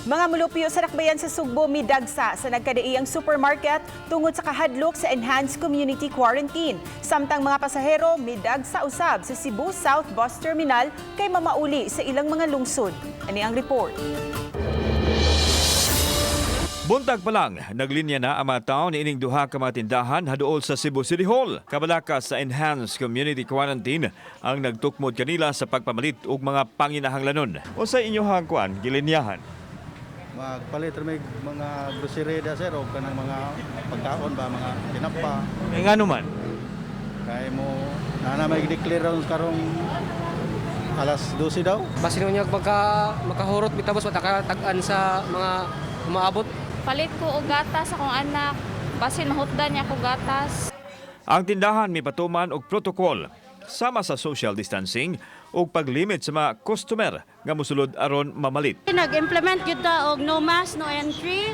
Mga mulupyo sa dakbayan sa Sugbo midagsa sa nagkadaiyang supermarket tungod sa kahadlok sa enhanced community quarantine. Samtang mga pasahero midagsa usab sa Cebu South Bus Terminal kay mamauli sa ilang mga lungsod. Ani ang report. Buntag pa lang, naglinya na ang mga tao niining duha ka mga tindahan haduol sa Cebu City Hall. Kabalaka sa enhanced community quarantine ang nagtukmod kanila sa pagpamalit og mga panginahanglanon. Unsay inyohang kuan gilinyahan? Magpalit ra may mga grocery da, sir, o kanang mga pagkaon ba, mga tinapa. Eh, ngano man? Kay mo na na may declare ron karong alas 12 daw. Basin niya magka makahurot bitabos matakatag-an sa mga umaabot. Palit ko og gatas akong anak. Basin mahutdan niya ko gatas. Ang tindahan may patuman og protocol sama sa social distancing ug paglimit sa mga customer nga mosulod aron mamalit. Nag-implement gyud ta og no mask, no entry.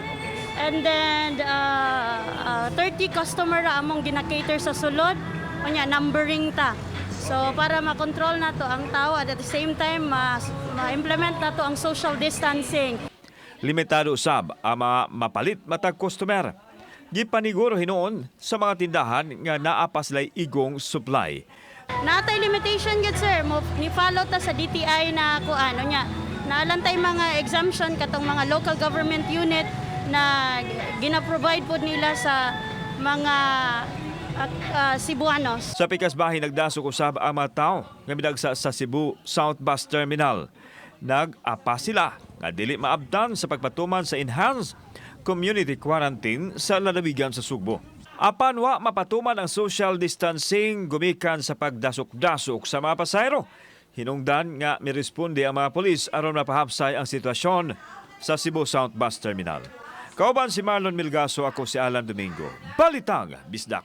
And then 30 customer ra among gina-cater sa sulod. Unya numbering ta. So para makontrol nato ang tao at the same time ma-implement nato ang social distancing. Limitado usab ang mga mapalit matag customer. Gipaniguro hinuon sa mga tindahan nga naa pa sila'y igong supply. Naa tay limitation gyud, sir, mo ni follow ta sa DTI na kuan unya. Naa lang tay mga exemption katong mga local government unit na gina-provide pod nila sa mga Cebuanos. Sa pikas bahin, nagdasok usab ang mga tao nga midagsa sa Cebu South Bus Terminal. Nag-apa sila nga dili maabtan sa pagpatuman sa enhanced community quarantine sa lalawigan sa Sugbo. Apan wa mapatuman ang social distancing gumikan sa pagdasok-dasok sa mga pasahero. Hinungdan nga miresponde ang mga pulis aron mapahapsay ang sitwasyon sa Cebu South Bus Terminal. Kauban si Marlon Milgaso, ako si Alan Domingo. Balitang Bisdak.